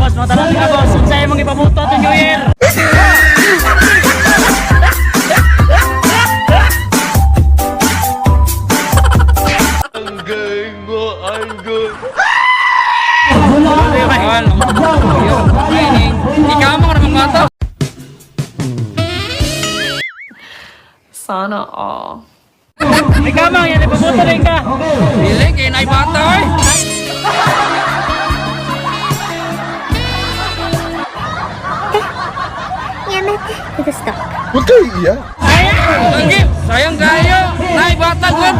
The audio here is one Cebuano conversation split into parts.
Boss, mga tanan ka, boss. Unsa imong ipabuto atong New Year? Ikaw mo ka naman. Sana all. May kamang yan, ipabuto rin ka. Dili, kay naay bata oy. Huwag kayo iiyak. Lagi, sayang kayo. Naay bata gud.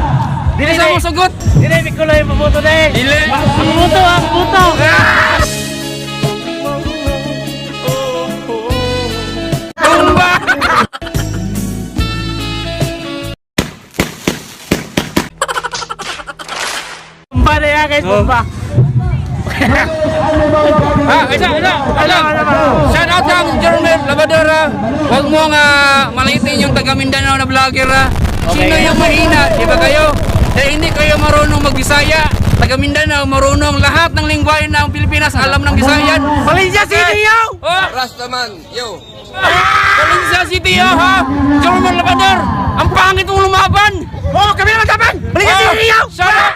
Dili sa mo sugot. Dili, Piccolo, ipabuto din. Dili. Pabuto, ah, pabuto. Tumba. Bumba na yan, guys, bumba. Ah, isa, isa. Alam. Shout out kang Jerome Labadora. Huwag mo nga malitin yung taga Mindanao na vlogger ah. Sino yung mahina? Di ba kayo? Dahil hindi kayo marunong magbisaya. Taga Mindanao, marunong lahat ng lingwahe ng Pilipinas, alam ng Bisayan. Valencia City, yo! Oh! Rastaman, yo. Valencia City, yo, ha? Jerome Labador! Ang pangit mong lumaban! Oh, kami naman tapan! Valencia Oh! City, yo! Shout out!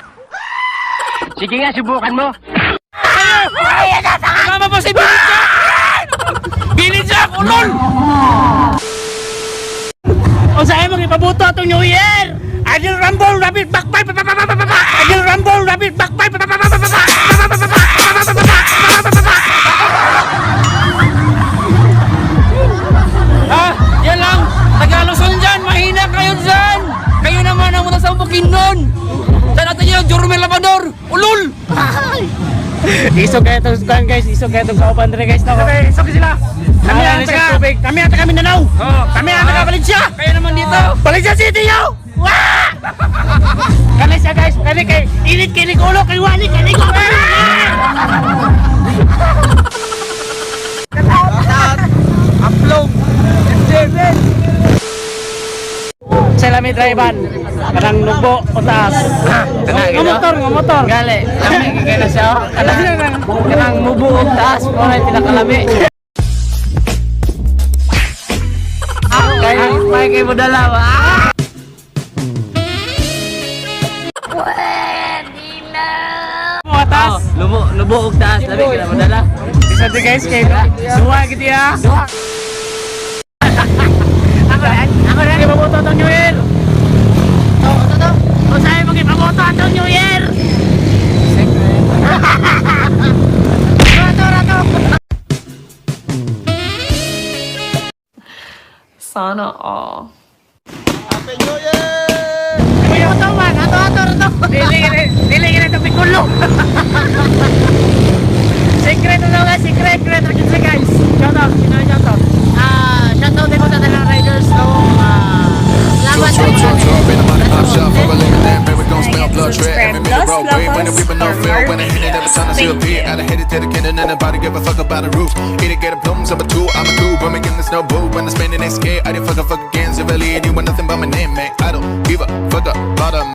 Sige nga, subukan mo. Kasama pa si Billy Jack! Billy Jack, ulol! Unsa imong ipabuto atong New Year? Adil Rumble, Rabbit Backpipe, pa, pa, pa, pa, pa, pa. Adil Rumble, Rabbit Backpipe, pa, pa, pa, pa, pa, pa, pa, pa, pa, pa, pa, pa, pa, pa, pa, pa. Ha? Yan lang! Taga Luzon dyan! Mahina kayo dyan! Kayo naman ang muna sa Bukidnon! Saan natin yun? Jerome Labador! Ulol! Isog kayo itong kuan, guys, isog kayo itong kauban dre, guys. No? Isog sila. Kami ang taga, kami ang taga Mindanao. Oh. Kami ang taga Valencia. Kayo naman dito! Valencia City, yo! Wah! Kani siya, guys, kani kay init kini ulo kay wali kani ko. Upload. Sa lami driver, kanang nubo o taas. Nga motor, nga motor. Gali, lami kay na siya. Oh. Kanang kanang mubo og taas mo na pinakalami. Kay may kay mo dala ba? Mo taas. Lubo lubo og taas lami kay mo dala. Isa di, guys, kay duwa gid ya. Ako ako na ipaboto atong New Year. To to to. Usahay mo ipaboto atong New Year. Rato rato. Sana all. Happy New Year! Kuya ko man, ato ato rato. Dili gid dili gid ito pikulo. Secret na guys, secret, secret ra guys. Shout out, sino yung shout out? Ah, shout out ko sa tanang riders no. Ah, salamat sa Subscribe Los Locos for more videos. Thank you. Nobody give a fuck about the roof. Either get a bloom, number two, I'm a cool, but making this no boo. When I'm spending SK, I didn't fuck a fuck again. So really, anyone nothing but my name, man. I don't give a fuck about a